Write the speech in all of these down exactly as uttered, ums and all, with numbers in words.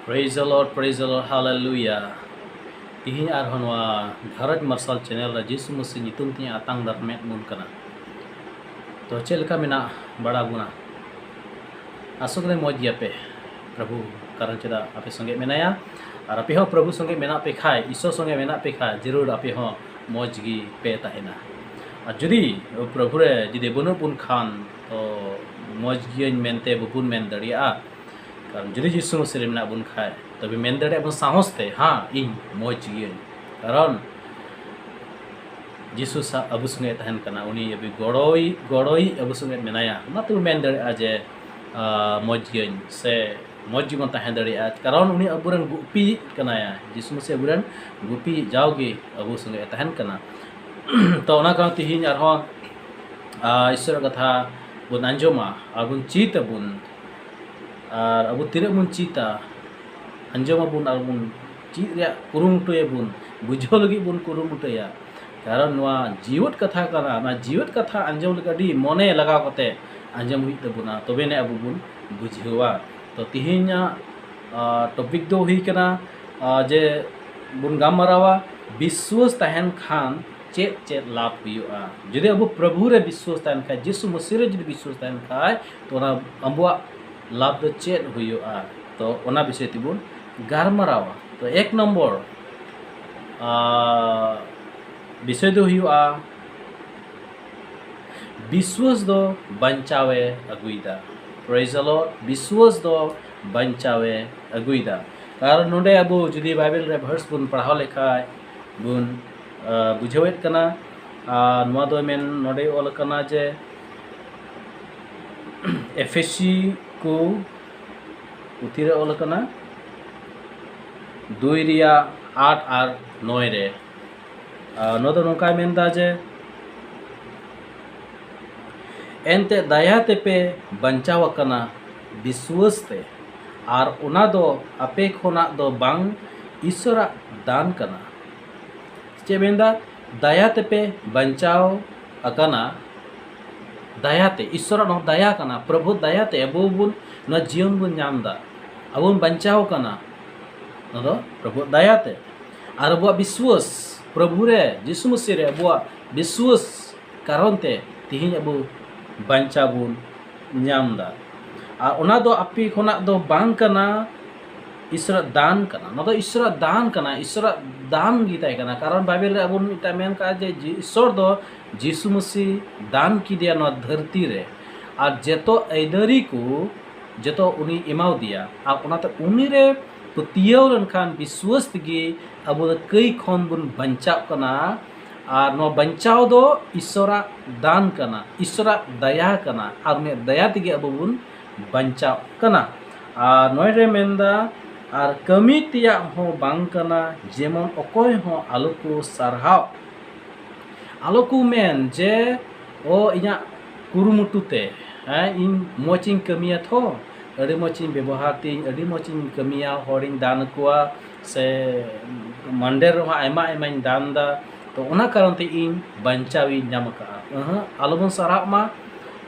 Praise the Lord, praise the Lord, hallelujah. ᱛᱤᱦᱤᱧ ᱟᱨᱦᱚᱸ ᱱᱚᱣᱟ ᱜᱷᱟᱨᱚᱸᱡᱽ ᱢᱟᱨᱥᱟᱞ ᱪᱮᱱᱮᱞ ᱨᱮ ᱡᱤᱥᱩ ᱢᱟᱹᱥᱤ ᱧᱩᱛᱩᱢ ᱛᱮ ᱟᱛᱟᱝ ᱫᱟᱨᱟᱢᱮᱫ ᱵᱚᱱ ᱠᱟᱱᱟ᱾ ᱛᱚ ᱪᱮᱫ ᱞᱮᱠᱟ ᱢᱮᱱᱟᱜ ᱵᱟᱲᱟ ᱵᱚᱱᱟ? ᱟᱥᱚᱜ ᱠᱟᱹᱱᱟᱹᱧ ᱢᱚᱡᱽ ᱜᱮᱭᱟᱯᱮ᱾ ᱯᱨᱚᱵᱷᱩ ᱠᱟᱨᱚᱱ ᱪᱮᱫᱟᱜ ᱟᱯᱮ ᱥᱚᱸᱜᱮ ᱢᱮᱱᱟᱭᱟ, ᱟᱨ ᱟᱯᱮ ᱦᱚᱸ ᱯᱨᱚᱵᱷᱩ ᱥᱚᱸᱜᱮ ᱢᱮᱱᱟᱜ ᱯᱮ ᱠᱷᱟᱡ, ᱤᱥᱚᱨ ᱥᱚᱸᱜᱮ ᱢᱮᱱᱟᱜ ᱯᱮ ᱠᱷᱟᱡ, ᱡᱟᱹᱨᱩᱲ ᱟᱯᱮ ᱦᱚᱸ ᱢᱚᱡᱽ ᱜᱮ ᱯᱮ ᱛᱟᱦᱮᱱᱟ᱾ ᱟᱨ ᱡᱩᱫᱤ ᱯᱨᱚᱵᱷᱩ ᱨᱮ ᱡᱩᱫᱤ ᱵᱟᱹᱱᱩᱜ ᱵᱚᱱ ᱠᱷᱟᱱ, ᱛᱚ ᱢᱚᱡᱽ ᱜᱤᱭᱟᱹᱧ ᱢᱮᱱᱛᱮ ᱵᱟᱵᱚᱱ ᱢᱮᱱ ᱫᱟᱲᱮᱭᱟᱜᱼᱟ᱾ ᱠᱟᱨᱚᱱ ᱡᱩᱫᱤ ᱡᱤᱥᱩ ᱢᱟᱹᱥᱤ ᱨᱮ ᱢᱮᱱᱟᱜ ᱵᱚᱱ ᱠᱷᱟᱡ, ᱛᱚᱵᱮ ᱢᱮᱱ ᱫᱟᱲᱮᱭᱟᱜᱼᱟ ᱵᱚᱱ ᱥᱟᱦᱚᱥ ᱛᱮ, ᱦᱮᱸ, ᱤᱧ ᱢᱚᱡᱽ ᱜᱤᱭᱟᱹᱧ᱾ ᱠᱟᱨᱚᱱ ᱡᱤᱥᱩ ᱥᱟ-, ᱟᱵᱚ ᱥᱚᱸᱜᱮ ᱛᱟᱦᱮᱱ ᱠᱟᱱᱟ, ᱩᱱᱤ ᱟᱵᱚ ᱜᱚᱲᱚᱭ, ᱜᱚᱲᱚᱭ ᱟᱵᱚ ᱥᱚᱸᱜᱮ ᱢᱮᱱᱟᱭᱟ᱾ ᱚᱱᱟᱛᱮ ᱵᱚᱱ ᱢᱮᱱ ᱫᱟᱲᱮᱭᱟᱜᱼᱟ ᱡᱮ, ᱟᱸ, ᱢᱚᱡᱽ ᱜᱤᱭᱟᱹᱧ ᱥᱮ ᱢᱚᱡᱽ ᱜᱮᱵᱚᱱ ᱛᱟᱦᱮᱸ ᱫᱟᱲᱮᱭᱟᱜᱼᱟ᱾ ᱠᱟᱨᱚᱱ ᱩᱱᱤ ᱟᱵᱚᱨᱮᱱ ᱜᱩᱯᱤ ᱠᱟᱱᱟᱭ, ᱡᱤᱥᱩ ᱢᱟᱹᱥᱤ ᱟᱵᱚᱨᱮᱱ ᱜᱩᱯᱤ, ᱡᱟᱣᱜᱮ ᱟᱵᱚ ᱥᱚᱸᱜᱮ ᱛᱟᱦᱮᱱ ᱠᱟᱱᱟ᱾ ᱛᱚ ᱚᱱᱟ ᱠᱟᱨᱚᱱ ᱛᱮᱦᱮᱧ ᱟᱨᱦᱚᱸ, ᱟᱸ, ᱤᱥᱚᱨᱟᱜ ᱠᱟᱛᱷᱟ ᱵᱚᱱ ᱟᱸᱡᱚᱢᱟ ᱟᱨ ᱵᱚᱱ ᱪᱮᱫ ᱟᱵᱚᱱ᱾ ᱟᱨ ᱟᱵᱚ ᱛᱤᱱᱟᱹᱜ ᱵᱚᱱ ᱪᱮᱫᱟ, ᱟᱸᱡᱚᱢ ᱟᱵᱚᱱ ᱟᱨ ᱵᱚᱱ ᱪᱮᱫ ᱨᱮᱭᱟᱜ ᱠᱩᱨᱩᱢᱩᱴᱩᱭᱟᱵᱚᱱ, ᱵᱩᱡᱷᱟᱹᱣ ᱞᱟᱹᱜᱤᱫ ᱵᱚᱱ ᱠᱩᱨᱩᱢᱩᱴᱩᱭᱟ᱾ ᱠᱟᱨᱚᱱ ᱱᱚᱣᱟ ᱡᱤᱣᱮᱫ ᱠᱟᱛᱷᱟ ᱠᱟᱱᱟ, ᱚᱱᱟ ᱡᱤᱣᱮᱫ ᱠᱟᱛᱷᱟ ᱟᱸᱡᱚᱢ ᱞᱟᱹᱜᱤᱫ ᱟᱹᱰᱤ ᱢᱚᱱᱮ ᱞᱟᱜᱟᱣ ᱠᱟᱛᱮ ᱟᱸᱡᱚᱢ ᱦᱩᱭᱩᱜ ᱛᱟᱵᱚᱱᱟ, ᱛᱚᱵᱮ ᱟᱹᱱᱤᱡ ᱟᱵᱚ ᱵᱚᱱ ᱵᱩᱡᱷᱟᱹᱣᱟ᱾ ᱛᱚ ᱛᱮᱦᱮᱧᱟᱜ, ᱟᱸ, topic ᱫᱚ ᱦᱩᱭ ᱠᱟᱱᱟ, ᱟᱸ, ᱡᱮ ᱵᱚᱱ ᱜᱟᱞᱢᱟᱨᱟᱣᱟ, ᱵᱤᱥᱣᱟᱹᱥ ᱛᱟᱦᱮᱱ ᱠᱷᱟᱱ ᱪᱮᱫ ᱪᱮᱫ ᱞᱟᱵᱷ ᱦᱩᱭᱩᱜᱼᱟ? ᱡᱩᱫᱤ ᱟᱵᱚ ᱯᱨᱚᱵᱷᱩ ᱨᱮ ᱵᱤᱥᱣᱟᱥ ᱛᱟᱦᱮᱱ ᱠᱷᱟᱡ, ᱡᱤᱥᱩ ᱢᱟᱹᱥᱤ ᱨᱮ ᱡᱩᱫᱤ ᱵᱤᱥᱣᱟᱥ ᱛᱟᱦᱮᱱ ᱠᱷᱟᱡ, ᱛᱚ ᱚᱱᱟ ᱟᱵᱚᱣᱟᱜ ᱞᱟᱵᱷ ᱫᱚ ᱪᱮᱫ ᱦᱩᱭᱩᱜᱼᱟ? ᱛᱚ ᱚᱱᱟ ᱵᱤᱥᱚᱭ ᱛᱮᱵᱚᱱ ᱜᱟᱞᱢᱟᱨᱟᱣᱟ᱾ ᱛᱚ ᱮᱠ ᱱᱚᱢᱵᱚᱨ, ᱟᱨ, ᱵᱤᱥᱚᱭ ᱫᱚ ᱦᱩᱭᱩᱜᱼᱟ, ᱵᱤᱥᱣᱟᱥ ᱫᱚ ᱵᱟᱧᱪᱟᱣᱮ ᱟᱹᱜᱩᱭᱮᱫᱟ᱾ Praise the Lord. ᱵᱤᱥᱣᱟᱥ ᱫᱚ ᱵᱟᱧᱪᱟᱣᱮ ᱟᱹᱜᱩᱭᱮᱫᱟ᱾ ᱠᱟᱨᱚᱱ ᱱᱚᱰᱮ ᱟᱵᱚ ᱡᱩᱫᱤ ᱵᱟᱭᱵᱮᱞ ᱨᱮ verse ᱵᱚᱱ ᱯᱟᱲᱦᱟᱣ ᱞᱮᱠᱷᱟᱡ ᱵᱚᱱ, ᱟᱸ, ᱵᱩᱡᱷᱟᱹᱣᱮᱫ ᱠᱟᱱᱟ᱾ ᱟᱨ ᱱᱚᱣᱟ ᱫᱚ ᱢᱮᱱ ᱱᱚᱰᱮ ᱚᱞ ᱟᱠᱟᱱᱟ ᱡᱮ ᱮᱯᱷᱮᱥᱤ ᱠᱚ ᱯᱩᱛᱷᱤ ᱨᱮ ᱚᱞ ᱟᱠᱟᱱᱟ, ᱫᱩᱭ ᱨᱮᱭᱟᱜ ᱟᱴ ᱟᱨ ᱱᱚᱭ ᱨᱮ᱾ ᱟᱨ ᱱᱚᱣᱟ ᱫᱚ ᱱᱚᱝᱠᱟᱭ ᱢᱮᱱᱫᱟ ᱡᱮ, ᱮᱱᱛᱮ ᱫᱟᱭᱟ ᱛᱮᱯᱮ ᱵᱟᱧᱪᱟᱣ ᱟᱠᱟᱱᱟ ᱵᱤᱥᱣᱟᱹᱥ ᱛᱮ, ᱟᱨ ᱚᱱᱟ ᱫᱚ ᱟᱯᱮ ᱠᱷᱚᱱᱟᱜ ᱫᱚ ᱵᱟᱝ, ᱤᱥᱚᱨᱟᱜ ᱫᱟᱱ ᱠᱟᱱᱟ᱾ ᱪᱮᱫ ᱢᱮᱱᱫᱟ? ᱫᱟᱭᱟ ᱛᱮᱯᱮ ᱵᱟᱧᱪᱟᱣ ᱟᱠᱟᱱᱟ, ᱫᱟᱭᱟᱛᱮ, ᱤᱥᱚᱨᱟᱜ ᱱᱚᱣᱟ ᱫᱟᱭᱟ ᱠᱟᱱᱟ, ᱯᱨᱚᱵᱷᱩ ᱫᱟᱭᱟᱛᱮ ᱟᱵᱚ ᱵᱚᱱ ᱱᱚᱣᱟ ᱡᱤᱭᱚᱱ ᱵᱚᱱ ᱧᱟᱢ ᱮᱫᱟ᱾ ᱟᱵᱚ ᱵᱚᱱ ᱵᱟᱧᱪᱟᱣ ᱠᱟᱱᱟ, ᱚᱱᱟ ᱫᱚ ᱯᱨᱚᱵᱷᱩᱣᱟᱜ ᱫᱟᱭᱟ ᱛᱮ᱾ ᱟᱨ ᱟᱵᱚᱣᱟᱜ ᱵᱤᱥᱣᱟᱹᱥ ᱯᱨᱚᱵᱷᱩ ᱨᱮ, ᱡᱤᱥᱩ ᱢᱟᱹᱥᱤ ᱨᱮ ᱟᱵᱚᱣᱟᱜ ᱵᱤᱥᱣᱟᱹᱥ ᱠᱟᱨᱚᱱ ᱛᱮ ᱛᱤᱦᱤᱧ ᱟᱵᱚ ᱵᱟᱧᱪᱟᱣ ᱵᱚᱱ ᱧᱟᱢ ᱮᱫᱟ᱾ ᱟᱨ ᱚᱱᱟ ᱫᱚ ᱟᱯᱮ ᱠᱷᱚᱱᱟᱜ ᱫᱚ ᱵᱟᱝ ᱠᱟᱱᱟ, ᱤᱥᱚᱨᱟᱜ ᱫᱟᱱ ᱠᱟᱱᱟ᱾ ᱱᱚᱣᱟ ᱫᱚ ᱤᱥᱚᱨᱟᱜ ᱫᱟᱱ ᱠᱟᱱᱟ, ᱤᱥᱚᱨᱟᱜ ᱫᱟᱱ ᱜᱮ ᱛᱟᱦᱮᱸ ᱠᱟᱱᱟ᱾ ᱠᱟᱨᱚᱱ ᱵᱟᱭᱵᱮᱞ ᱨᱮ ᱟᱵᱚ ᱢᱤᱫᱴᱟᱝ ᱢᱮᱱ ᱠᱟᱜᱼᱟ ᱡᱮ ᱡᱤ-, ᱤᱥᱚᱨ ᱫᱚ ᱡᱤᱥᱩ ᱢᱟᱹᱥᱤ ᱫᱟᱱ ᱠᱮᱫᱮᱭᱟ ᱱᱚᱣᱟ ᱫᱷᱟᱹᱨᱛᱤ ᱨᱮ, ᱟᱨ ᱡᱚᱛᱚ ᱟᱹᱭᱫᱟᱹᱨᱤ ᱠᱚ ᱡᱚᱛᱚ ᱩᱱᱤ ᱮᱢᱟᱣᱫᱮᱭᱟ᱾ ᱟᱨ ᱚᱱᱟᱛᱮ ᱩᱱᱤ ᱨᱮ ᱯᱟᱹᱛᱭᱟᱹᱣ ᱞᱮᱱᱠᱷᱟᱱ, ᱵᱤᱥᱣᱟᱹᱥ ᱛᱮᱜᱮ ᱟᱵᱚ ᱫᱚ ᱠᱟᱹᱭ ᱠᱷᱚᱱ ᱵᱚᱱ ᱵᱟᱧᱪᱟᱜ ᱠᱟᱱᱟ᱾ ᱟᱨ ᱱᱚᱣᱟ ᱵᱟᱧᱪᱟᱣ ᱫᱚ ᱤᱥᱚᱨᱟᱜ ᱫᱟᱱ ᱠᱟᱱᱟ, ᱤᱥᱚᱨᱟᱜ ᱫᱟᱭᱟ ᱠᱟᱱᱟ, ᱟᱨ ᱩᱱᱤᱭᱟᱜ ᱫᱟᱭᱟ ᱛᱮᱜᱮ ᱟᱵᱚ ᱵᱚᱱ ᱵᱟᱧᱪᱟᱜ ᱠᱟᱱᱟ᱾ ᱟᱨ ᱱᱚᱭ ᱨᱮ ᱢᱮᱱᱫᱟ, ᱟᱨ ᱠᱟᱹᱢᱤ ᱛᱮᱭᱟᱜ ᱦᱚᱸ ᱵᱟᱝ ᱠᱟᱱᱟ, ᱡᱮᱢᱚᱱ ᱚᱠᱚᱭ ᱦᱚᱸ ᱟᱞᱚ ᱠᱚ ᱥᱟᱨᱦᱟᱣ, ᱟᱞᱚ ᱠᱚ ᱢᱮᱱ ᱡᱮ, "ᱚ, ᱤᱧᱟᱹᱜ ᱠᱩᱨᱩᱢᱩᱴᱩ ᱛᱮ, ᱦᱮᱸ, ᱤᱧ ᱢᱚᱡᱽ ᱤᱧ ᱠᱟᱹᱢᱤᱭᱟ ᱛᱷᱚ, ᱟᱹᱰᱤ ᱢᱚᱡᱽ ᱤᱧ ᱵᱮᱵᱚᱦᱟᱨ ᱛᱤᱧ, ᱟᱹᱰᱤ ᱢᱚᱡᱽ ᱤᱧ ᱠᱟᱹᱢᱤᱭᱟ, ᱦᱚᱲᱤᱧ ᱫᱟᱱ ᱟᱠᱚᱣᱟ, ᱥᱮ ᱢᱟᱱᱰᱮᱨ ᱨᱮᱦᱚᱸ ᱟᱭᱢᱟ ᱟᱭᱢᱟᱧ ᱫᱟᱱ ᱮᱫᱟ, ᱛᱚ ᱚᱱᱟ ᱠᱟᱨᱚᱱ ᱛᱮ ᱤᱧ ᱵᱟᱧᱪᱟᱣ ᱤᱧ ᱧᱟᱢ ᱟᱠᱟᱫᱼᱟ᱾" ᱚᱦᱚᱸ, ᱟᱞᱚᱵᱚᱱ ᱥᱟᱨᱦᱟᱜ ᱢᱟ,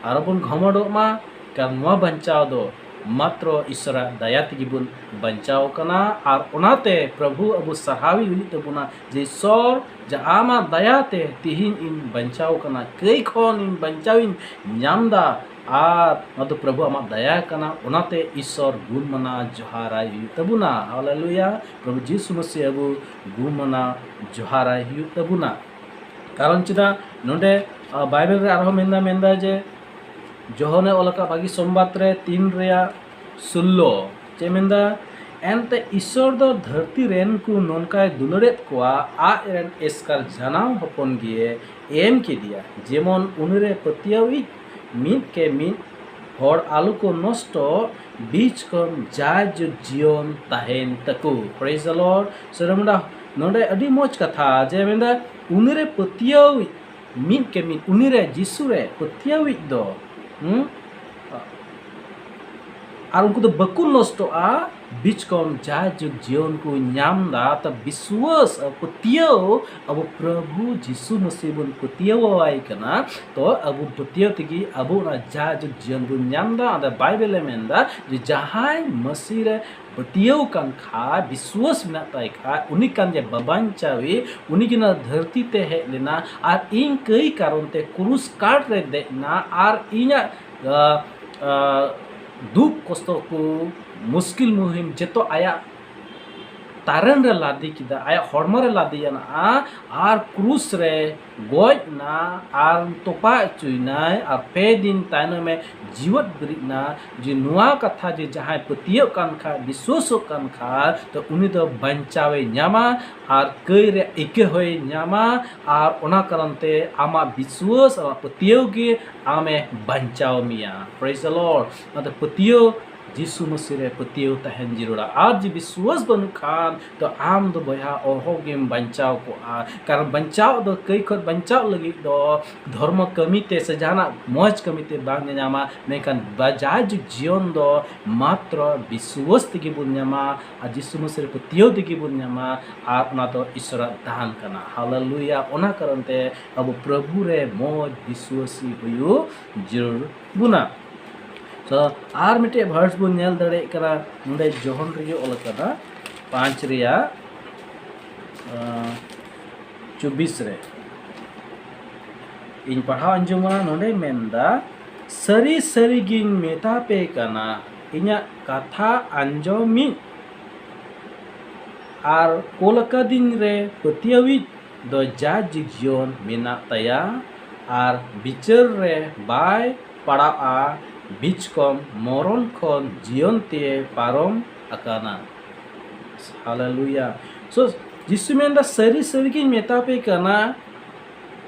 ᱟᱞᱚᱵᱚᱱ ᱜᱷᱚᱢᱚᱰᱚᱜ ᱢᱟ, ᱠᱟᱨᱚᱱ ᱱᱚᱣᱟ ᱵᱟᱧᱪᱟᱣ ᱫᱚ ᱢᱟᱛᱨᱚ ᱤᱥᱚᱨᱟᱜ ᱫᱟᱭᱟ ᱛᱮᱜᱮ ᱵᱚᱱ ᱵᱟᱧᱪᱟᱣ ᱠᱟᱱᱟ᱾ ᱟᱨ ᱚᱱᱟᱛᱮ ᱯᱨᱚᱵᱷᱩ ᱟᱵᱚ ᱥᱟᱨᱦᱟᱣᱤ ᱦᱩᱭᱩᱜ ᱛᱟᱵᱚᱱᱟ ᱡᱮ, "ᱤᱥᱚᱨ, ᱡᱟ ᱟᱢᱟᱜ ᱫᱟᱭᱟ ᱛᱮ ᱛᱤᱦᱤᱧ ᱤᱧ ᱵᱟᱧᱪᱟᱣ ᱠᱟᱱᱟ, ᱠᱟᱹᱭ ᱠᱷᱚᱱ ᱤᱧ ᱵᱟᱧᱪᱟᱣ ᱤᱧ ᱧᱟᱢ ᱮᱫᱟ, ᱟᱨ ᱱᱚᱣᱟ ᱫᱚ ᱯᱨᱚᱵᱷᱩ ᱟᱢᱟᱜ ᱫᱟᱭᱟ ᱠᱟᱱᱟ, ᱚᱱᱟᱛᱮ ᱤᱥᱚᱨ ᱜᱩᱱ ᱢᱟᱱᱟ ᱡᱚᱦᱟᱨᱟᱭ ᱦᱩᱭᱩᱜ ᱛᱟᱵᱚᱱᱟ᱾" ᱦᱟᱞᱮᱞᱩᱭᱟ᱾ ᱯᱨᱚᱵᱷᱩ ᱡᱤᱥᱩ ᱢᱟᱹᱥᱤ ᱟᱵᱚ ᱜᱩᱱ ᱢᱟᱱᱟ ᱡᱚᱦᱟᱨᱟᱭ ᱦᱩᱭᱩᱜ ᱛᱟᱵᱚᱱᱟ᱾ ᱠᱟᱨᱚᱱ ᱪᱮᱫᱟᱜ? ᱱᱚᱰᱮ, ᱟ, ᱵᱟᱭᱵᱮᱞ ᱨᱮ ᱟᱨᱦᱚᱸ ᱢᱮᱱᱫᱟ, ᱢᱮᱱᱫᱟ ᱡᱮ, ᱡᱚᱦᱚᱱᱮ ᱚᱞ ᱟᱠᱟᱫ ᱵᱷᱟᱹᱜᱤ ᱥᱚᱢᱵᱟᱫ ᱨᱮ ᱛᱤᱱ ᱨᱮᱭᱟᱜ ᱥᱳᱞᱞᱳ, ᱪᱮᱫ ᱢᱮᱱᱫᱟ? "ᱮᱱᱛᱮ ᱤᱥᱚᱨ ᱫᱚ ᱫᱷᱟᱹᱨᱛᱤ ᱨᱮᱱ ᱠᱚ ᱱᱚᱝᱠᱟᱭ ᱫᱩᱞᱟᱹᱲᱮᱫ ᱠᱚᱣᱟ, ᱟᱡ ᱨᱮᱱ ᱮᱥᱠᱟᱨ ᱡᱟᱱᱟᱢ ᱦᱚᱯᱚᱱ ᱜᱮ ᱮᱢ ᱠᱮᱫᱮᱭᱟ, ᱡᱮᱢᱚᱱ ᱩᱱᱤᱨᱮ ᱯᱟᱹᱛᱭᱟᱹᱣᱤᱡ ᱢᱤᱫ ᱠᱮ ᱢᱤᱫ ᱦᱚᱲ ᱟᱞᱚ ᱠᱚ ᱱᱚᱥᱴᱚ, ᱵᱤᱪ ᱠᱷᱚᱱ ᱡᱟᱭ ᱡᱩᱜᱽ ᱡᱤᱭᱚᱱ ᱛᱟᱦᱮᱱ ᱛᱟᱠᱚ᱾" Praise the Lord᱾ ᱥᱮ ᱱᱚᱰᱮ, ᱱᱚᱰᱮ ᱟᱹᱰᱤ ᱢᱚᱡᱽ ᱠᱟᱛᱷᱟ ᱡᱮ ᱢᱮᱱᱫᱟ, ᱩᱱᱤᱨᱮ ᱯᱟᱹᱛᱭᱟᱹᱣᱤᱡ ᱢᱤᱫ ᱠᱮ ᱢᱤᱫ, ᱩᱱᱤᱨᱮ, ᱡᱤᱥᱩ ᱨᱮ ᱯᱟᱹᱛᱭᱟᱹᱣᱤᱡ ᱫᱚ, ᱦᱩᱸ? ᱟᱨ ᱩᱱᱠᱩ ᱫᱚ ᱵᱟᱠᱚ ᱱᱚᱥᱴᱚᱜᱼᱟ, ᱵᱤᱪᱠᱚᱢ ᱡᱟ ᱡᱩᱜᱽ ᱡᱤᱭᱚᱱ ᱠᱚ ᱧᱟᱢ ᱮᱫᱟ᱾ ᱛᱚ ᱵᱤᱥᱣᱟᱥ, ᱯᱟᱹᱛᱭᱟᱹᱣ, ᱟᱵᱚ ᱯᱨᱚᱵᱷᱩ ᱡᱤᱥᱩ ᱢᱟᱹᱥᱤ ᱵᱚᱱ ᱯᱟᱹᱛᱭᱟᱹᱣᱟᱭ ᱠᱟᱱᱟ, ᱛᱚ ᱟᱵᱚ ᱯᱟᱹᱛᱭᱟᱹᱣ ᱛᱮᱜᱮ ᱟᱵᱚ ᱚᱱᱟ ᱡᱟ ᱡᱩᱜᱽ ᱡᱤᱭᱚᱱ ᱵᱚᱱ ᱧᱟᱢ ᱮᱫᱟ᱾ ᱟᱫᱚ ᱵᱟᱭᱵᱮᱞᱮ ᱢᱮᱱ ᱮᱫᱟ ᱡᱮ ᱡᱟᱦᱟᱸᱭ ᱢᱟᱹᱥᱤ ᱨᱮ ᱯᱟᱹᱛᱭᱟᱹᱣ ᱠᱟᱱ ᱠᱷᱟᱡ, ᱵᱤᱥᱣᱟᱥ ᱢᱮᱱᱟᱜ ᱛᱟᱭ ᱠᱷᱟᱡ, ᱩᱱᱤ ᱠᱟᱱ ᱡᱮ ᱵᱟᱵᱟᱧᱪᱟᱣᱤ, ᱩᱱᱤ ᱜᱮ ᱱᱚᱣᱟ ᱫᱷᱟᱹᱨᱛᱤ ᱛᱮ ᱦᱮᱡ ᱞᱮᱱᱟ ᱟᱨ ᱤᱧ ᱠᱟᱹᱭ ᱠᱟᱨᱚᱱ ᱛᱮ ᱠᱨᱩᱥ ᱠᱟᱴ ᱨᱮ ᱫᱮᱡ ᱮᱱᱟ ᱟᱨ ᱤᱧᱟᱹᱜ, ᱟ, ᱟ, ᱫᱩᱠ ᱠᱚᱥᱴᱚ ᱠᱚ, ᱢᱩᱥᱠᱤᱞ ᱢᱩᱦᱤᱢ ᱡᱚᱛᱚ ᱟᱭᱟᱜ ᱛᱟᱨᱮᱱ ᱨᱮ ᱞᱟᱫᱮ ᱠᱮᱫᱟ, ᱟᱭᱟᱜ ᱦᱚᱲᱢᱚ ᱨᱮ ᱞᱟᱫᱮᱭᱟᱱᱟ ᱟᱨ ᱠᱨᱩᱥ ᱨᱮ ᱜᱚᱡ ᱮᱱᱟ ᱟᱨ ᱛᱚᱯᱟ ᱦᱚᱪᱚᱭᱮᱱᱟᱭ ᱟᱨ ᱯᱮ ᱫᱤᱱ ᱛᱟᱭᱱᱚᱢᱮ ᱡᱤᱣᱮᱫ ᱵᱮᱨᱮᱫ ᱮᱱᱟ᱾ ᱡᱮ ᱱᱚᱣᱟ ᱠᱟᱛᱷᱟ ᱡᱮ ᱡᱟᱦᱟᱸᱭ ᱯᱟᱹᱛᱭᱟᱹᱜ ᱠᱟᱱ ᱠᱷᱟᱡ, ᱵᱤᱥᱣᱟᱥᱚᱜ ᱠᱟᱱ ᱠᱷᱟᱡ, ᱛᱚ ᱩᱱᱤ ᱫᱚ ᱵᱟᱧᱪᱟᱣᱮ ᱧᱟᱢᱟ ᱟᱨ ᱠᱟᱹᱭ ᱨᱮ ᱤᱠᱟᱹ ᱦᱚᱸᱭ ᱧᱟᱢᱟ᱾ ᱟᱨ ᱚᱱᱟ ᱠᱟᱨᱚᱱ ᱛᱮ ᱟᱢᱟᱜ ᱵᱤᱥᱣᱟᱥ, ᱟᱢᱟᱜ ᱯᱟᱹᱛᱭᱟᱹᱣ ᱜᱮ ᱟᱢᱮ ᱵᱟᱧᱪᱟᱣ ᱢᱮᱭᱟ᱾ Praise the Lord. ᱚᱱᱟᱛᱮ ᱯᱟᱹᱛᱭᱟᱹᱣ, ᱡᱤᱥᱩ ᱢᱟᱹᱥᱤ ᱨᱮ ᱯᱟᱹᱛᱭᱟᱹᱣ ᱛᱟᱦᱮᱱ ᱡᱟᱹᱨᱩᱲᱟ᱾ ᱟᱨ ᱡᱮ ᱵᱤᱥᱣᱟᱥ ᱵᱟᱹᱱᱩᱜ ᱠᱷᱟᱱ, ᱛᱚ ᱟᱢ ᱫᱚ ᱵᱚᱭᱦᱟ ᱚᱦᱚ ᱜᱮᱢ ᱵᱟᱧᱪᱟᱣ ᱠᱚᱜᱼᱟ᱾ ᱠᱟᱨᱚᱱ ᱵᱟᱧᱪᱟᱣ ᱫᱚ, ᱠᱟᱹᱭ ᱠᱷᱚᱱ ᱵᱟᱧᱪᱟᱣ ᱞᱟᱹᱜᱤᱫ ᱫᱚ ᱫᱷᱚᱨᱢᱚ ᱠᱟᱹᱢᱤ ᱛᱮ ᱥᱮ ᱡᱟᱦᱟᱱᱟᱜ ᱢᱚᱡᱽ ᱠᱟᱹᱢᱤ ᱛᱮ ᱵᱟᱝ ᱧᱟᱧᱟᱢᱟ, ᱢᱮᱱᱠᱷᱟᱱ ᱵᱟ-, ᱡᱟᱭᱡᱩᱜᱽ ᱡᱤᱭᱚᱱ ᱫᱚ ᱢᱟᱛᱨᱚ ᱵᱤᱥᱣᱟᱥ ᱛᱮᱜᱮ ᱵᱚᱱ ᱧᱟᱢᱟ ᱟᱨ ᱡᱤᱥᱩ ᱢᱟᱹᱥᱤ ᱨᱮ ᱯᱟᱹᱛᱭᱟᱹᱣ ᱛᱮᱜᱮ ᱵᱚᱱ ᱧᱟᱢᱟ᱾ ᱟᱨ ᱚᱱᱟ ᱫᱚ ᱤᱥᱚᱨᱟᱜ ᱫᱟᱱ ᱠᱟᱱᱟ᱾ ᱦᱟᱞᱮᱞᱩᱭᱟ! ᱚᱱᱟ ᱠᱟᱨᱚᱱ ᱛᱮ ᱟᱵᱚ ᱯᱨᱚᱵᱷᱩ ᱨᱮ ᱢᱚᱡᱽ ᱵᱤᱥᱣᱟᱥᱤ ᱦᱩᱭᱩᱜ ᱡᱟᱹᱨᱩᱲ ᱵᱚᱱᱟ᱾ ᱛᱚ ᱟᱨ ᱢᱤᱫᱴᱮᱡ ᱵᱷᱟᱨᱥ ᱵᱚᱱ ᱧᱮᱞ ᱫᱟᱲᱮᱭᱟᱜ ᱠᱟᱱᱟ, ᱱᱚᱰᱮ ᱡᱚᱦᱚᱱ ᱨᱮᱜᱮ ᱚᱞ ᱟᱠᱟᱫᱟ, ᱯᱟᱸᱪ ᱨᱮᱭᱟᱜ, ᱟᱸ, ᱪᱚᱵᱵᱤᱥ ᱨᱮ᱾ ᱤᱧ ᱯᱟᱲᱦᱟᱣ ᱟᱸᱡᱚᱢᱟ, ᱱᱚᱰᱮ ᱢᱮᱱᱫᱟ, "ᱥᱟᱹᱨᱤ ᱥᱟᱹᱨᱤ ᱜᱤᱧ ᱢᱮᱛᱟ ᱯᱮ ᱠᱟᱱᱟ, ᱤᱧᱟᱹᱜ ᱠᱟᱛᱷᱟ ᱟᱸᱡᱚᱢᱤᱡ ᱟᱨ ᱠᱳᱞ ᱟᱠᱟᱫᱤᱧ ᱨᱮ ᱯᱟᱹᱛᱭᱟᱹᱣᱤᱡ ᱫᱚ ᱡᱟ ᱡᱤᱵᱽ ᱡᱤᱭᱚᱱ ᱢᱮᱱᱟᱜ ᱛᱟᱭᱟ ᱟᱨ ᱵᱤᱪᱟᱹᱨ ᱨᱮ ᱵᱟᱭ ᱯᱟᱲᱟᱜᱼᱟ, ᱵᱤᱪᱠᱚᱢ ᱢᱚᱨᱚᱱ ᱠᱷᱚᱱ ᱡᱤᱭᱚᱱ ᱛᱮ ᱯᱟᱨᱚᱢ ᱟᱠᱟᱱᱟ᱾" ᱦᱟᱞᱮᱞᱩᱭᱟ᱾ So, ᱡᱤᱥᱩ ᱢᱮᱱᱫᱟ, "ᱥᱟᱹᱨᱤ ᱥᱟᱹᱨᱤ ᱜᱤᱧ ᱢᱮᱛᱟ ᱯᱮ ᱠᱟᱱᱟ,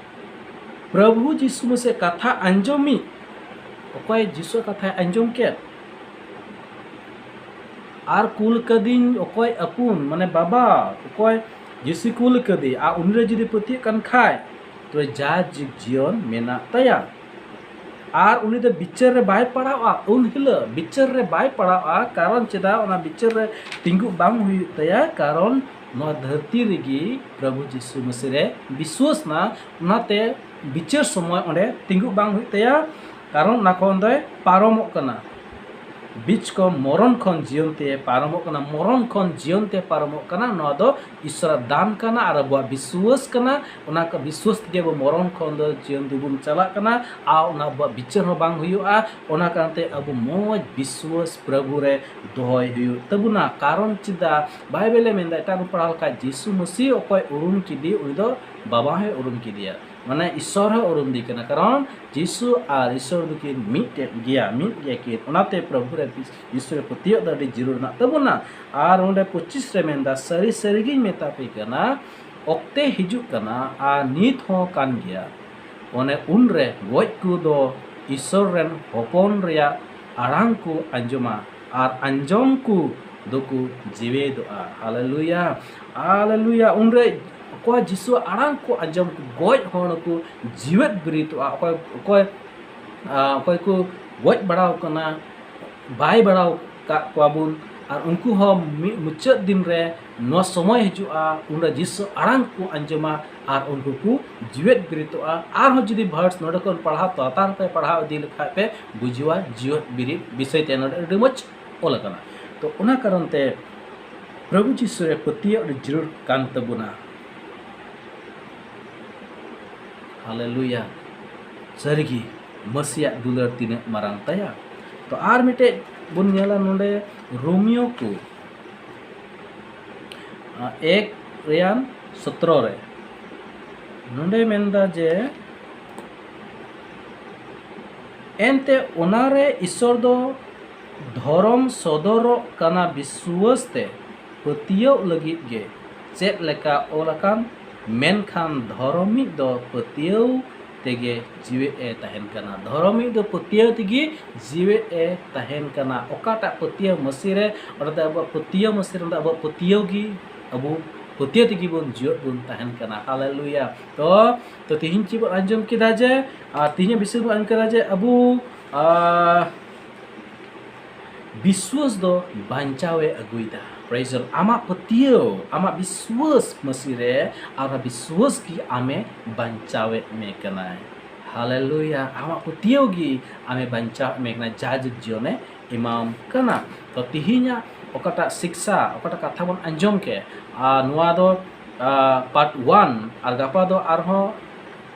ᱯᱨᱚᱵᱷᱩ ᱡᱤᱥᱩ ᱢᱟᱥᱮ ᱠᱟᱛᱷᱟ ᱟᱸᱡᱚᱢᱤᱡ", ᱚᱠᱚᱭ ᱡᱤᱥᱩᱣᱟᱜ ᱠᱟᱛᱷᱟᱭ ᱟᱸᱡᱚᱢ ᱠᱮᱫ? "ᱟᱨ ᱠᱩᱞ ᱠᱟᱹᱫᱤᱧ ᱚᱠᱚᱭ ᱟᱹᱯᱩᱱ", ᱢᱟᱱᱮ ᱵᱟᱵᱟ, ᱚᱠᱚᱭ ᱡᱤᱥᱩ ᱠᱩᱞ ᱠᱟᱹᱫᱤ, ᱟᱨ ᱩᱱᱤᱨᱮ ᱡᱩᱫᱤ ᱯᱟᱹᱛᱭᱟᱹᱜ ᱠᱟᱱ ᱠᱷᱟᱡ, ᱛᱚᱵᱮ ᱡᱟ ᱡᱤᱵᱽ ᱡᱤᱭᱚᱱ ᱢᱮᱱᱟᱜ ᱛᱟᱭᱟ᱾ ᱟᱨ ᱩᱱᱤ ᱫᱚ ᱵᱤᱪᱟᱹᱨ ᱨᱮ ᱵᱟᱭ ᱯᱟᱲᱟᱣᱼᱟ᱾ ᱩᱱ ᱦᱤᱞᱳᱜ ᱵᱤᱪᱟᱹᱨ ᱨᱮ ᱵᱟᱭ ᱯᱟᱲᱟᱣᱼᱟ᱾ ᱠᱟᱨᱚᱱ ᱪᱮᱫᱟᱜ ᱚᱱᱟ ᱵᱤᱪᱟᱹᱨ ᱨᱮ ᱛᱤᱸᱜᱩ ᱵᱟᱝ ᱦᱩᱭᱩᱜ ᱛᱟᱭᱟ? ᱠᱟᱨᱚᱱ ᱱᱚᱣᱟ ᱫᱷᱟᱹᱨᱛᱤ ᱨᱮᱜᱮ ᱯᱨᱚᱵᱷᱩ ᱡᱤᱥᱩ ᱢᱟᱹᱥᱤ ᱨᱮ ᱵᱤᱥᱣᱟᱹᱥ ᱮᱱᱟ, ᱚᱱᱟᱛᱮ ᱵᱤᱪᱟᱹᱨ ᱥᱚᱢᱚᱭ ᱚᱸᱰᱮ ᱛᱤᱸᱜᱩ ᱵᱟᱝ ᱦᱩᱭᱩᱜ ᱛᱟᱭᱟ᱾ ᱠᱟᱨᱚᱱ ᱚᱱᱟ ᱠᱷᱚᱱ ᱫᱚᱭ ᱯᱟᱨᱚᱢᱚᱜ ᱠᱟᱱᱟ᱾ ᱵᱤᱪ ᱠᱷᱚᱱ ᱢᱚᱨᱚᱱ ᱠᱷᱚᱱ ᱡᱤᱭᱚᱱ ᱛᱮ ᱯᱟᱨᱚᱢᱚᱜ ᱠᱟᱱᱟ᱾ ᱢᱚᱨᱚᱱ ᱠᱷᱚᱱ ᱡᱤᱭᱚᱱ ᱛᱮ ᱯᱟᱨᱚᱢᱚᱜ ᱠᱟᱱᱟ᱾ ᱱᱚᱣᱟ ᱫᱚ ᱤᱥᱚᱨᱟᱜ ᱫᱟᱱ ᱠᱟᱱᱟ ᱟᱨ ᱟᱵᱚᱣᱟᱜ ᱵᱤᱥᱣᱟᱹᱥ ᱠᱟᱱᱟ᱾ ᱚᱱᱟ ᱠᱚ ᱵᱤᱥᱣᱟᱹᱥ ᱛᱮᱜᱮ ᱟᱵᱚ ᱢᱚᱨᱚᱱ ᱠᱷᱚᱱ ᱫᱚ ᱡᱤᱭᱚᱱ ᱛᱮᱵᱚᱱ ᱪᱟᱞᱟᱜ ᱠᱟᱱᱟ᱾ ᱟᱨ ᱚᱱᱟ ᱟᱵᱚᱣᱟᱜ ᱵᱤᱪᱟᱹᱨ ᱦᱚᱸ ᱵᱟᱝ ᱦᱩᱭᱩᱜᱼᱟ᱾ ᱚᱱᱟ ᱠᱟᱨᱚᱱ ᱛᱮ ᱟᱵᱚ ᱢᱚᱡᱽ ᱵᱤᱥᱣᱟᱹᱥ ᱯᱨᱚᱵᱷᱩ ᱨᱮ ᱫᱚᱦᱚᱭ ᱦᱩᱭᱩᱜ ᱛᱟᱵᱚᱱᱟ᱾ ᱠᱟᱨᱚᱱ ᱪᱮᱫᱟᱜ? ᱵᱟᱭᱵᱮᱞᱮ ᱢᱮᱱᱫᱟ, ᱮᱴᱟᱜ ᱵᱚᱱ ᱯᱟᱲᱦᱟᱣ ᱞᱮᱠᱷᱟᱡ, ᱡᱤᱥᱩ ᱢᱟᱹᱥᱤ ᱚᱠᱚᱭ ᱩᱨᱩᱢ ᱠᱮᱫᱮ, ᱩᱱᱤ ᱫᱚ ᱵᱟᱵᱟ ᱦᱚᱸᱭ ᱩᱨᱩᱢ ᱠᱮᱫᱮᱭᱟ, ᱢᱟᱱᱮ ᱤᱥᱚᱨ ᱦᱚᱸᱭ ᱩᱨᱩᱢ ᱫᱮ ᱠᱟᱱᱟ᱾ ᱠᱟᱨᱚᱱ ᱡᱤᱥᱩ ᱟᱨ ᱤᱥᱚᱨ ᱫᱚᱠᱤᱱ ᱢᱤᱫᱴᱮᱱ ᱜᱮᱭᱟ, ᱢᱤᱫ ᱜᱮᱭᱟ ᱠᱤᱱ᱾ ᱚᱱᱟᱛᱮ ᱯᱨᱚᱵᱷᱩ ᱨᱮ ᱵᱤᱥ-, ᱡᱤᱥᱩ ᱨᱮ ᱯᱟᱹᱛᱭᱟᱹᱣ ᱫᱚ ᱟᱹᱰᱤ ᱡᱟᱹᱨᱩᱲ ᱢᱮᱱᱟᱜ ᱛᱟᱵᱚᱱᱟ᱾ ᱟᱨ ᱚᱸᱰᱮ ᱯᱚᱸᱪᱤᱥ ᱨᱮ ᱢᱮᱱᱫᱟ, ᱥᱟᱹᱨᱤ ᱥᱟᱹᱨᱤᱜᱤᱧ ᱢᱮᱛᱟ ᱯᱮ ᱠᱟᱱᱟ, ᱚᱠᱛᱮ ᱦᱤᱡᱩᱜ ᱠᱟᱱᱟ ᱟᱨ ᱱᱤᱛ ᱦᱚᱸ ᱠᱟᱱ ᱜᱮᱭᱟ, ᱚᱱᱮ ᱩᱱᱨᱮ ᱜᱚᱡ ᱠᱚ ᱫᱚ ᱤᱥᱚᱨ ᱨᱮᱱ ᱦᱚᱯᱚᱱ ᱨᱮᱭᱟᱜ ᱟᱲᱟᱝ ᱠᱚ ᱟᱸᱡᱚᱢᱟ ᱟᱨ ᱟᱸᱡᱚᱢ ᱠᱚ ᱫᱚᱠᱚ ᱡᱤᱣᱮᱫᱚᱜᱼᱟ᱾ ᱦᱟᱞᱮᱞᱩᱭᱟ, ᱦᱟᱞᱮᱞᱩᱭᱟ᱾ ᱩᱱᱨᱮ ᱚᱠᱚᱭ ᱡᱤᱥᱩᱣᱟᱜ ᱟᱲᱟᱝ ᱠᱚ ᱟᱸᱡᱚᱢ ᱠᱚ, ᱜᱚᱡ ᱦᱚᱲ ᱠᱚ ᱡᱤᱣᱮᱫ ᱵᱮᱨᱮᱫᱚᱜᱼᱟ᱾ ᱚᱠᱚᱭ, ᱚᱠᱚᱭ, ᱟᱸ, ᱚᱠᱚᱭ ᱠᱚ ᱜᱚᱡ ᱵᱟᱲᱟᱣ ᱠᱟᱱᱟ, ᱵᱟᱭ ᱵᱟᱲᱟᱣ ᱠᱟᱜ ᱠᱚᱣᱟ ᱵᱚᱱ, ᱟᱨ ᱩᱱᱠᱩ ᱦᱚᱸ ᱢᱤᱫ ᱢᱩᱪᱟᱹᱫ ᱫᱤᱱ ᱨᱮ ᱱᱚᱣᱟ ᱥᱚᱢᱚᱭ ᱦᱤᱡᱩᱜᱼᱟ, ᱩᱱᱨᱮ ᱡᱤᱥᱩ ᱟᱲᱟᱝ ᱠᱚ ᱟᱸᱡᱚᱢᱟ ᱟᱨ ᱩᱱᱠᱩ ᱠᱚ ᱡᱤᱣᱮᱫ ᱵᱮᱨᱮᱫᱚᱜᱼᱟ᱾ ᱟᱨᱦᱚᱸ ᱡᱩᱫᱤ verse ᱱᱚᱰᱮ ᱠᱷᱚᱱ ᱯᱟᱲᱦᱟᱣ ᱛᱟᱲᱟᱛᱟᱲ ᱯᱮ ᱯᱟᱲᱦᱟᱣ ᱤᱫᱤ ᱞᱮᱠᱷᱟᱡ ᱯᱮ ᱵᱩᱡᱷᱟᱹᱣᱟ, ᱡᱤᱣᱮᱫ ᱵᱮᱨᱮᱫ ᱵᱤᱥᱚᱭ ᱛᱮ ᱱᱚᱰᱮ ᱟᱹᱰᱤ ᱢᱚᱡᱽ ᱚᱞ ᱟᱠᱟᱱᱟ᱾ ᱛᱚ ᱚᱱᱟ ᱠᱟᱨᱚᱱ ᱛᱮ ᱯᱨᱚᱵᱷᱩ ᱡᱤᱥᱩ ᱨᱮ ᱯᱟᱹᱛᱭᱟᱹᱣ ᱟᱹᱰᱤ ᱡᱟᱹᱨᱩᱲ ᱠᱟᱱ ᱛᱟᱵᱚᱱᱟ᱾ ᱦᱟᱞᱮᱞᱩᱭᱟ᱾ ᱥᱟᱹᱨᱤᱜᱮ ᱢᱟᱹᱥᱤᱭᱟᱜ ᱫᱩᱞᱟᱹᱲ ᱛᱤᱱᱟᱹᱜ ᱢᱟᱨᱟᱝ ᱛᱟᱭᱟ᱾ ᱛᱚ ᱟᱨ ᱢᱤᱫᱴᱮᱡ ᱵᱚᱱ ᱧᱮᱞᱟ ᱱᱚᱰᱮ ᱨᱳᱢᱤᱭᱳ ᱠᱚ, ᱟᱸ, ᱮᱠ ᱨᱮᱭᱟᱱ ᱥᱚᱛᱨᱚ ᱨᱮ᱾ ᱱᱚᱰᱮ ᱢᱮᱱᱫᱟ ᱡᱮ, ᱮᱱᱛᱮ ᱚᱱᱟᱨᱮ ᱤᱥᱚᱨ ᱫᱚ ᱫᱷᱚᱨᱚᱢ ᱥᱚᱫᱚᱨᱚᱜ ᱠᱟᱱᱟ ᱵᱤᱥᱣᱟᱹᱥ ᱛᱮ ᱯᱟᱹᱛᱭᱟᱹᱣ ᱞᱟᱹᱜᱤᱫ ᱜᱮ, ᱪᱮᱫ ᱞᱮᱠᱟ ᱚᱞ ᱟᱠᱟᱱ, ᱢᱮᱱᱠᱷᱟᱱ ᱫᱷᱚᱨᱚᱢᱤᱡ ᱫᱚ ᱯᱟᱹᱛᱭᱟᱹᱣ ᱛᱮᱜᱮ ᱡᱤᱣᱮᱫ ᱮ ᱛᱟᱦᱮᱱ ᱠᱟᱱᱟ᱾ ᱫᱷᱚᱨᱚᱢᱤᱡ ᱫᱚ ᱯᱟᱹᱛᱭᱟᱹᱣ ᱛᱮᱜᱮ ᱡᱤᱣᱮᱫ ᱮ ᱛᱟᱦᱮᱱ ᱠᱟᱱᱟ᱾ ᱚᱠᱟᱴᱟᱜ ᱯᱟᱹᱛᱭᱟᱹᱣ ᱢᱟᱹᱥᱤ ᱨᱮ, ᱚᱸᱰᱮ ᱫᱚ ᱟᱵᱚᱣᱟᱜ ᱯᱟᱹᱛᱭᱟᱹᱣ ᱢᱟᱹᱥᱤ ᱨᱮ, ᱚᱸᱰᱮ ᱟᱵᱚᱣᱟᱜ ᱯᱟᱹᱛᱭᱟᱹᱣ ᱜᱮ ᱟᱵᱚ ᱯᱟᱹᱛᱭᱟᱹᱣ ᱛᱮᱜᱮ ᱵᱚᱱ ᱡᱤᱣᱮᱫ ᱵᱚᱱ ᱛᱟᱦᱮᱱ ᱠᱟᱱᱟ᱾ ᱦᱟᱞᱮᱞᱩᱭᱟ᱾ ᱛᱚ, ᱛᱚ ᱛᱤᱦᱤᱧ ᱪᱮᱫ ᱵᱚᱱ ᱟᱸᱡᱚᱢ ᱠᱮᱫᱟ ᱡᱮ, ᱟᱨ ᱛᱤᱦᱤᱧᱟᱜ ᱵᱤᱥᱚᱭ ᱵᱚᱱ ᱟᱸᱡᱚᱢ ᱠᱮᱫᱟ ᱡᱮ ᱟᱵᱚ, ᱟᱨ, ᱵᱤᱥᱣᱟᱹᱥ ᱫᱚ ᱵᱟᱧᱪᱟᱣᱮ ᱟᱹᱜᱩᱭᱮᱫᱟ᱾ Praise the Lord. ᱟᱢᱟᱜ ᱯᱟᱹᱛᱭᱟᱹᱣ, ᱟᱢᱟᱜ ᱵᱤᱥᱣᱟᱹᱥ ᱢᱟᱹᱥᱤ ᱨᱮ, ᱟᱨ ᱵᱤᱥᱣᱟᱹᱥ ᱜᱮ ᱟᱢᱮ ᱵᱟᱧᱪᱟᱣᱮᱫ ᱢᱮ ᱠᱟᱱᱟᱭ᱾ ᱦᱟᱞᱮᱞᱩᱭᱟ᱾ ᱟᱢᱟᱜ ᱯᱟᱹᱛᱭᱟᱹᱣ ᱜᱮ ᱟᱢᱮ ᱵᱟᱧᱪᱟᱣᱮᱫ ᱢᱮ ᱠᱟᱱᱟ, ᱡᱟᱭᱡᱩᱜᱽ ᱡᱤᱭᱚᱱᱮ ᱮᱢᱟᱢ ᱠᱟᱱᱟ᱾ ᱛᱚ ᱛᱤᱦᱤᱧᱟᱜ ᱚᱠᱟᱴᱟᱜ ᱥᱤᱠᱥᱟ, ᱚᱠᱟᱴᱟᱜ ᱠᱟᱛᱷᱟ ᱵᱚᱱ ᱟᱸᱡᱚᱢ ᱠᱮᱫ, ᱟᱨ ᱱᱚᱣᱟ ᱫᱚ, ᱟᱨ, part one, ᱟᱨ ᱜᱟᱯᱟ ᱫᱚ ᱟᱨᱦᱚᱸ,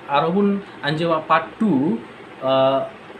ᱟᱨᱦᱚᱸ ᱵᱚᱱ ᱟᱸᱡᱚᱢᱟ part two᱾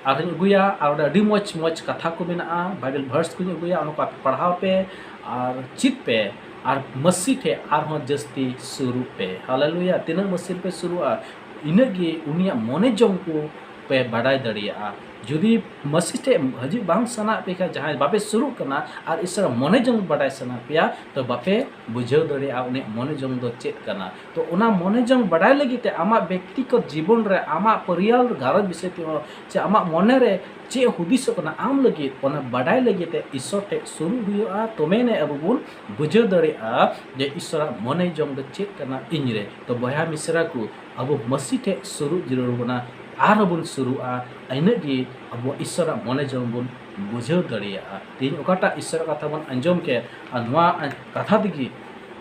ᱟᱨᱦᱚᱸᱧ ᱟᱹᱜᱩᱭᱟ, ᱟᱨ ᱚᱸᱰᱮ ᱟᱹᱰᱤ ᱢᱚᱡᱽ ᱢᱚᱡᱽ ᱠᱟᱛᱷᱟ ᱠᱚ ᱢᱮᱱᱟᱜᱼᱟ, Bible verse ᱠᱚᱧ ᱟᱹᱜᱩᱭᱟ, ᱚᱱᱟ ᱠᱚ ᱟᱯᱮ ᱯᱟᱲᱦᱟᱣ ᱯᱮ ᱟᱨ ᱪᱮᱫ ᱯᱮ, ᱟᱨ ᱢᱟᱹᱥᱤ ᱴᱷᱮᱱ ᱟᱨᱦᱚᱸ ᱡᱟᱹᱥᱛᱤ ᱥᱩᱨᱩᱜ ᱯᱮ᱾ ᱦᱟᱞᱮᱞᱩᱭᱟ᱾ ᱛᱤᱱᱟᱹᱜ ᱢᱟᱹᱥᱤ ᱨᱮᱯᱮ ᱥᱩᱨᱩᱜᱼᱟ, ᱤᱱᱟᱹᱜ ᱜᱮ ᱩᱱᱤᱭᱟᱜ ᱢᱚᱱᱮ ᱡᱚᱝ ᱠᱚ ᱯᱮ ᱵᱟᱰᱟᱭ ᱫᱟᱲᱮᱭᱟᱜᱼᱟ᱾ ᱡᱩᱫᱤ ᱢᱟᱹᱥᱤ ᱴᱷᱮᱱ ᱦᱤᱡᱩᱜ ᱵᱟᱝ ᱥᱟᱱᱟᱭᱮᱫ ᱯᱮ ᱠᱷᱟᱱ, ᱡᱟᱦᱟᱸᱭ ᱵᱟᱯᱮ ᱥᱩᱨᱩᱜ ᱠᱟᱱᱟ ᱟᱨ ᱤᱥᱚᱨᱟᱜ ᱢᱚᱱᱮ ᱡᱚᱝ ᱵᱟᱰᱟᱭ ᱥᱟᱱᱟ ᱯᱮᱭᱟ, ᱛᱚ ᱵᱟᱯᱮ ᱵᱩᱡᱷᱟᱹᱣ ᱫᱟᱲᱮᱭᱟᱜᱼᱟ ᱩᱱᱤᱭᱟᱜ ᱢᱚᱱᱮ ᱡᱚᱝ ᱫᱚ ᱪᱮᱫ ᱠᱟᱱᱟ᱾ ᱛᱚ ᱚᱱᱟ ᱢᱚᱱᱮ ᱡᱚᱝ ᱵᱟᱰᱟᱭ ᱞᱟᱹᱜᱤᱫ ᱛᱮ ᱟᱢᱟᱜ ᱵᱮᱠᱛᱤᱜᱚᱛ ᱡᱤᱵᱚᱱ ᱨᱮ, ᱟᱢᱟᱜ ᱯᱚᱨᱤᱭᱟᱞ ᱜᱷᱟᱨᱚᱸᱡᱽ ᱵᱤᱥᱚᱭ ᱛᱮᱦᱚᱸ, ᱪᱮ ᱟᱢᱟᱜ ᱢᱚᱱᱮ ᱨᱮ ᱪᱮᱫ ᱦᱩᱫᱤᱥᱚᱜ ᱠᱟᱱᱟ ᱟᱢ ᱞᱟᱹᱜᱤᱫ, ᱚᱱᱟ ᱵᱟᱰᱟᱭ ᱞᱟᱹᱜᱤᱫ ᱛᱮ ᱤᱥᱚᱨ ᱴᱷᱮᱱ ᱥᱩᱨᱩᱜ ᱦᱩᱭᱩᱜᱼᱟ᱾ ᱛᱚᱵᱮ ᱟᱹᱱᱤᱡ ᱟᱵᱚ ᱵᱚᱱ ᱵᱩᱡᱷᱟᱹᱣ ᱫᱟᱲᱮᱭᱟᱜᱼᱟ ᱡᱮ ᱤᱥᱚᱨᱟᱜ ᱢᱚᱱᱮ ᱡᱚᱝ ᱫᱚ ᱪᱮᱫ ᱠᱟᱱᱟ ᱤᱧ ᱨᱮ᱾ ᱛᱚ ᱵᱚᱭᱦᱟ ᱢᱤᱥᱨᱟ ᱠᱚ, ᱟᱵᱚ ᱢᱟᱹᱥᱤ ᱴᱷᱮᱱ ᱥᱩᱨᱩᱜ ᱡᱟᱹᱨᱩᱲ ᱵᱚᱱᱟ, ᱟᱨᱦᱚᱸ ᱵᱚᱱ ᱥᱩᱨᱩᱜᱼᱟ᱾ ᱤᱱᱟᱹᱜ ᱜᱮ ᱟᱵᱚ ᱤᱥᱚᱨᱟᱜ ᱢᱚᱱᱮ ᱡᱚᱝ ᱵᱚᱱ ᱵᱩᱡᱷᱟᱹᱣ ᱫᱟᱲᱮᱭᱟᱜᱼᱟ᱾ ᱛᱮᱦᱮᱧ ᱚᱠᱟᱴᱟᱜ ᱤᱥᱚᱨᱟᱜ ᱠᱟᱛᱷᱟ ᱵᱚᱱ ᱟᱸᱡᱚᱢ ᱠᱮᱫ, ᱟᱨ ᱱᱚᱣᱟ ᱠᱟᱛᱷᱟ ᱛᱮᱜᱮ,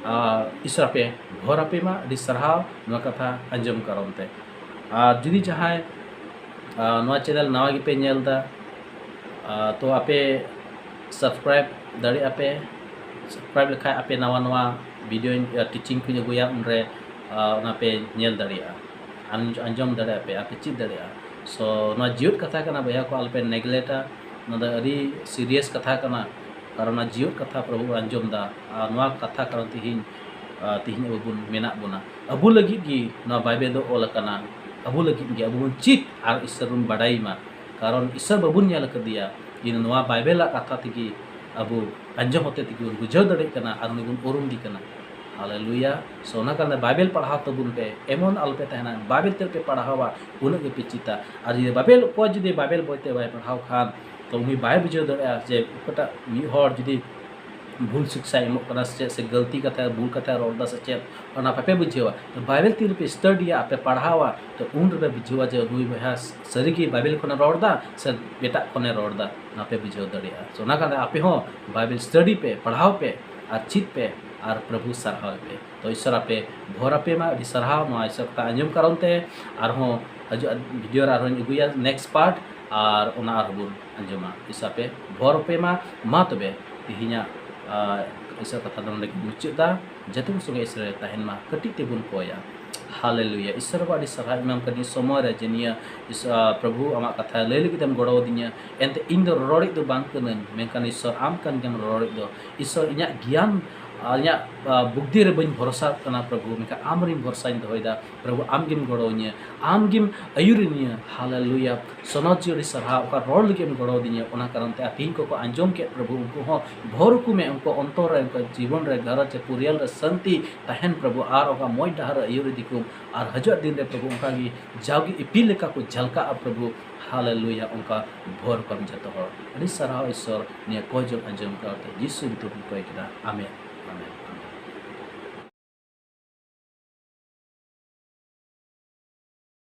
ᱟᱨ, ᱤᱥᱚᱨ ᱟᱯᱮ ᱜᱷᱚᱨ ᱟᱯᱮ ᱢᱟ᱾ ᱟᱹᱰᱤ ᱥᱟᱨᱦᱟᱣ ᱱᱚᱣᱟ ᱠᱟᱛᱷᱟ ᱟᱸᱡᱚᱢ ᱠᱟᱨᱚᱱ ᱛᱮ᱾ ᱟᱨ ᱡᱩᱫᱤ ᱡᱟᱦᱟᱸᱭ, ᱟᱨ, ᱱᱚᱣᱟ channel ᱱᱟᱣᱟ ᱜᱮᱯᱮ ᱧᱮᱞ ᱮᱫᱟ, ᱟᱨ, ᱛᱚ ᱟᱯᱮ subscribe ᱫᱟᱲᱮᱭᱟᱜᱼᱟ ᱯᱮ᱾ Subscribe ᱞᱮᱠᱷᱟᱡ ᱟᱯᱮ ᱱᱟᱣᱟ ᱱᱟᱣᱟ video, ᱟᱨ, teaching ᱠᱚᱧ ᱟᱹᱜᱩᱭᱟ, ᱩᱱᱨᱮ, ᱟᱨ, ᱚᱱᱟ ᱯᱮ ᱧᱮᱞ ᱫᱟᱲᱮᱭᱟᱜᱼᱟ, ᱟᱨ ᱟᱸᱡᱚᱢ ᱫᱟᱲᱮᱭᱟᱜᱼᱟ ᱯᱮ, ᱟᱨ ᱯᱮ ᱪᱮᱫ ᱫᱟᱲᱮᱭᱟᱜᱼᱟ᱾ So ᱱᱚᱣᱟ ᱡᱤᱣᱮᱫ ᱠᱟᱛᱷᱟ ᱠᱟᱱᱟ ᱵᱚᱭᱦᱟ ᱠᱚ, ᱟᱞᱚᱯᱮ neglect-ᱟ᱾ ᱱᱚᱣᱟ ᱫᱚ ᱟᱹᱰᱤ serious ᱠᱟᱛᱷᱟ ᱠᱟᱱᱟ, ᱠᱟᱨᱚᱱ ᱚᱱᱟ ᱡᱤᱣᱮᱫ ᱠᱟᱛᱷᱟ ᱯᱨᱚᱵᱷᱩ ᱵᱚᱱ ᱟᱸᱡᱚᱢ ᱮᱫᱟ, ᱟᱨ ᱱᱚᱣᱟ ᱠᱟᱛᱷᱟ ᱠᱟᱨᱚᱱ ᱛᱮᱦᱤᱧ, ᱟᱨ, ᱛᱮᱦᱮᱧ ᱟᱵᱚ ᱵᱚᱱ ᱢᱮᱱᱟᱜ ᱵᱚᱱᱟ᱾ ᱟᱵᱚ ᱞᱟᱹᱜᱤᱫ ᱜᱮ ᱱᱚᱣᱟ ᱵᱟᱭᱵᱮᱞ ᱫᱚ ᱚᱞ ᱟᱠᱟᱱᱟ, ᱟᱵᱚ ᱞᱟᱹᱜᱤᱫ ᱜᱮ, ᱟᱵᱚ ᱵᱚᱱ ᱪᱮᱫ ᱟᱨ ᱤᱥᱚᱨ ᱵᱚᱱ ᱵᱟᱰᱟᱭ ᱢᱟ᱾ ᱠᱟᱨᱚᱱ ᱤᱥᱚᱨ ᱵᱟᱵᱚᱱ ᱧᱮᱞ ᱟᱠᱟᱫᱮᱭᱟ, ᱠᱤᱱᱛᱩ ᱱᱚᱣᱟ ᱵᱟᱭᱵᱮᱞᱟᱜ ᱠᱟᱛᱷᱟ ᱛᱮᱜᱮ ᱟᱵᱚ ᱟᱸᱡᱚᱢ ᱦᱚᱛᱮ ᱛᱮᱜᱮ ᱵᱚᱱ ᱵᱩᱡᱷᱟᱹᱣ ᱫᱟᱲᱮᱭᱟᱜ ᱠᱟᱱᱟ ᱟᱨ ᱩᱱᱤ ᱵᱚᱱ ᱩᱨᱩᱢ ᱮᱫᱮ ᱠᱟᱱᱟ᱾ ᱦᱟᱞᱮᱞᱩᱭᱟ᱾ So ᱚᱱᱟ ᱠᱟᱨᱚᱱ ᱛᱮ ᱵᱟᱭᱵᱮᱞ ᱯᱟᱲᱦᱟᱣ ᱛᱟᱵᱚᱱ ᱯᱮ, ᱮᱢᱚᱱ ᱟᱞᱚᱯᱮ ᱛᱟᱦᱮᱱᱟ, ᱵᱟᱭᱵᱮᱞ ᱛᱤᱱᱟᱹᱜ ᱯᱮ ᱯᱟᱲᱦᱟᱣᱟ ᱩᱱᱟᱹᱜ ᱜᱮᱯᱮ ᱪᱮᱫᱟ᱾ ᱟᱨ ᱡᱩᱫᱤ ᱵᱟᱭᱵᱮᱞ, ᱚᱠᱚᱭ ᱡᱩᱫᱤ ᱵᱟᱭᱵᱮᱞ ᱵᱳᱭ ᱛᱮ ᱵᱟᱭ ᱯᱟᱲᱦᱟᱣ ᱠᱷᱟᱱ, ᱛᱚ ᱩᱱᱤ ᱵᱟᱭ ᱵᱩᱡᱷᱟᱹᱣ ᱫᱟᱲᱮᱭᱟᱜᱼᱟ ᱡᱮ ᱚᱠᱟᱴᱟᱜ ᱢᱤᱫ ᱦᱚᱲ ᱡᱩᱫᱤ ᱵᱷᱩᱞ ᱥᱤᱠᱥᱟᱭ ᱮᱢᱚᱜ ᱠᱟᱱᱟ ᱥᱮ ᱪᱮᱫ, ᱥᱮ ᱜᱟᱹᱞᱛᱤ ᱠᱟᱛᱷᱟ, ᱵᱷᱩᱞ ᱠᱟᱛᱷᱟᱭ ᱨᱚᱲ ᱮᱫᱟ ᱥᱮ ᱪᱮᱫ, ᱚᱱᱟ ᱵᱟᱯᱮ ᱵᱩᱡᱷᱟᱹᱣᱟ᱾ ᱛᱚ ᱵᱟᱭᱵᱮᱞ ᱛᱤ ᱨᱮᱯᱮ ᱥᱴᱟᱰᱤᱭᱟ, ᱟᱯᱮ ᱯᱟᱲᱦᱟᱣᱟ, ᱛᱚ ᱩᱱ ᱨᱮᱯᱮ ᱵᱩᱡᱷᱟᱹᱣᱟ ᱡᱮ ᱱᱩᱭ ᱵᱚᱭᱦᱟ ᱥᱟᱹᱨᱤᱜᱮ ᱵᱟᱭᱵᱮᱞ ᱠᱷᱚᱱᱮ ᱨᱚᱲ ᱮᱫᱟ ᱥᱮ ᱮᱴᱟᱜ ᱠᱷᱚᱱᱮ ᱨᱚᱲ ᱮᱫᱟ, ᱚᱱᱟ ᱯᱮ ᱵᱩᱡᱷᱟᱹᱣ ᱫᱟᱲᱮᱭᱟᱜᱼᱟ᱾ ᱛᱚ ᱚᱱᱟ ᱠᱟᱨᱚᱱ ᱟᱯᱮ ᱦᱚᱸ ᱵᱟᱭᱵᱮᱞ ᱥᱴᱟᱰᱤ ᱯᱮ, ᱯᱟᱲᱦᱟᱣ ᱯᱮ ᱟᱨ ᱪᱮᱫ ᱯᱮ, ᱟᱨ ᱯᱨᱚᱵᱷᱩ ᱥᱟᱨᱦᱟᱣ ᱯᱮ᱾ ᱛᱚ ᱤᱥᱚᱨ ᱟᱯᱮ ᱵᱷᱚᱨ ᱟᱯᱮ ᱢᱟ, ᱟᱹᱰᱤ ᱥᱟᱨᱦᱟᱣ ᱱᱚᱣᱟ ᱤᱥᱚᱨ ᱠᱟᱛᱷᱟ ᱟᱸᱡᱚᱢ ᱠᱟᱨᱚᱱ ᱛᱮ᱾ ᱟᱨᱦᱚᱸ ᱦᱤᱡᱩᱜ ᱵᱷᱤᱰᱤᱭᱳ ᱨᱮ ᱟᱨᱦᱚᱸᱧ ᱟᱹᱜᱩᱭᱟ ᱱᱮᱠᱥᱴ ᱯᱟᱨᱴ, ᱟᱨ ᱚᱱᱟ ᱟᱨᱦᱚᱸ ᱵᱚᱱ ᱟᱸᱡᱚᱢᱟ᱾ ᱤᱥᱚᱨ ᱟᱯᱮ ᱵᱷᱚᱨ ᱟᱯᱮ ᱢᱟ᱾ ᱢᱟ ᱛᱚᱵᱮ ᱛᱮᱦᱮᱧᱟᱜ, ᱟᱨ, ᱤᱥᱚᱨ ᱠᱟᱛᱷᱟ ᱫᱚ ᱱᱚᱰᱮ ᱜᱮ ᱢᱩᱪᱟᱹᱫ ᱫᱟ᱾ ᱡᱚᱛᱚ ᱠᱚ ᱥᱚᱸᱜᱮ ᱤᱥᱚᱨ ᱮ ᱛᱟᱦᱮᱱ ᱢᱟ᱾ ᱠᱟᱹᱴᱤᱡ ᱛᱮᱵᱚᱱ ᱠᱚᱭᱟ᱾ ᱦᱟᱞᱮᱞᱩᱭᱟ᱾ ᱤᱥᱚᱨ ᱵᱟᱵᱟ, ᱟᱹᱰᱤ ᱥᱟᱨᱦᱟᱣ ᱮᱢᱟᱢ ᱠᱟᱹᱱᱟᱹᱧ ᱥᱚᱢᱚᱭ ᱨᱮ, ᱡᱮ ᱱᱤᱭᱟᱹ ᱤᱥ-, ᱟᱨ, ᱯᱨᱚᱵᱷᱩ ᱟᱢᱟᱜ ᱠᱟᱛᱷᱟ ᱞᱟᱹᱭ ᱞᱟᱹᱜᱤᱫ ᱮᱢ ᱜᱚᱲᱚ ᱟᱹᱫᱤᱧᱟ᱾ ᱮᱱᱛᱮ ᱤᱧ ᱫᱚ ᱨᱚᱨᱚᱲᱤᱡ ᱫᱚ ᱵᱟᱝ ᱠᱟᱹᱱᱟᱹᱧ, ᱢᱮᱱᱠᱷᱟᱱ ᱤᱥᱚᱨ ᱟᱢ ᱠᱟᱱ ᱜᱮᱭᱟᱢ ᱨᱚᱨᱚᱲᱤᱡ ᱫᱚ᱾ ᱤᱥᱚᱨ ᱤᱧᱟᱹᱜ ᱜᱮᱭᱟᱱ ᱟᱨ ᱤᱧᱟᱹᱜ, ᱟᱨ, ᱵᱩᱫᱽᱫᱷᱤ ᱨᱮ ᱵᱟᱹᱧ ᱵᱷᱚᱨᱥᱟᱜ ᱠᱟᱱᱟ ᱯᱨᱚᱵᱷᱩ, ᱢᱮᱱᱠᱷᱟᱱ ᱟᱢ ᱨᱮᱧ ᱵᱷᱚᱨᱥᱟᱧ ᱫᱚᱦᱚᱭᱮᱫᱟ᱾ ᱯᱨᱚᱵᱷᱩ ᱟᱢ ᱜᱮᱢ ᱜᱚᱲᱚ ᱤᱧᱟᱹ, ᱟᱢ ᱜᱮᱢ ᱟᱹᱭᱩᱨᱤᱧᱟᱹ᱾ ᱦᱟᱞᱮᱞᱩᱭᱟ᱾ ᱥᱚᱱᱚᱛ ᱡᱤᱭᱟᱹᱲᱤ ᱥᱟᱨᱦᱟᱣ, ᱚᱠᱟ ᱨᱚᱲ ᱞᱟᱹᱜᱤᱫ ᱮᱢ ᱜᱚᱲᱚ ᱟᱹᱫᱤᱧᱟ, ᱚᱱᱟ ᱠᱟᱨᱚᱱ ᱛᱮ ᱟᱨ ᱛᱮᱦᱮᱧ ᱠᱚᱠᱚ ᱟᱸᱡᱚᱢ ᱠᱮᱫ ᱯᱨᱚᱵᱷᱩ, ᱩᱱᱠᱩ ᱦᱚᱸ ᱵᱷᱳᱨ ᱠᱚ ᱢᱮ, ᱩᱱᱠᱩ ᱚᱱᱛᱚᱨ ᱨᱮ, ᱩᱱᱠᱩ ᱡᱤᱵᱚᱱ ᱨᱮ, ᱜᱷᱟᱨᱚᱸᱡᱽ ᱨᱮ, ᱯᱚᱨᱤᱭᱟᱞ ᱨᱮ ᱥᱟᱱᱛᱤ ᱛᱟᱦᱮᱱ ᱯᱨᱚᱵᱷᱩ, ᱟᱨ ᱚᱠᱟ ᱢᱚᱡᱽ ᱰᱟᱦᱟᱨ ᱨᱮ ᱟᱹᱭᱩᱨ ᱤᱫᱤ ᱠᱚᱢ, ᱟᱨ ᱦᱤᱡᱩᱜ ᱫᱤᱱ ᱨᱮ ᱯᱨᱚᱵᱷᱩ ᱚᱱᱠᱟ ᱜᱮ ᱡᱟᱣᱜᱮ ᱤᱯᱤᱞ ᱞᱮᱠᱟ ᱠᱚ ᱡᱷᱟᱞᱠᱟᱜᱼᱟ ᱯᱨᱚᱵᱷᱩ᱾ ᱦᱟᱞᱮᱞᱩᱭᱟ᱾ ᱚᱱᱠᱟ ᱵᱷᱳᱨ ᱠᱚᱢ ᱡᱚᱛᱚ ᱦᱚᱲ᱾ ᱟᱹᱰᱤ ᱥᱟᱨᱦᱟᱣ ᱤᱥᱚᱨ, ᱱᱤᱭᱟᱹ ᱠᱚᱭ ᱡᱚᱝ ᱟᱸᱡᱚᱢ ᱠᱟᱛᱮ ᱡᱤᱥᱩ ᱧᱩᱛᱩᱢ ᱤᱧ ᱠᱚᱭ ᱠᱮᱫᱟ᱾ ᱟᱢᱮᱱ, ᱟᱢᱮᱱ, ᱟᱢᱮᱱ᱾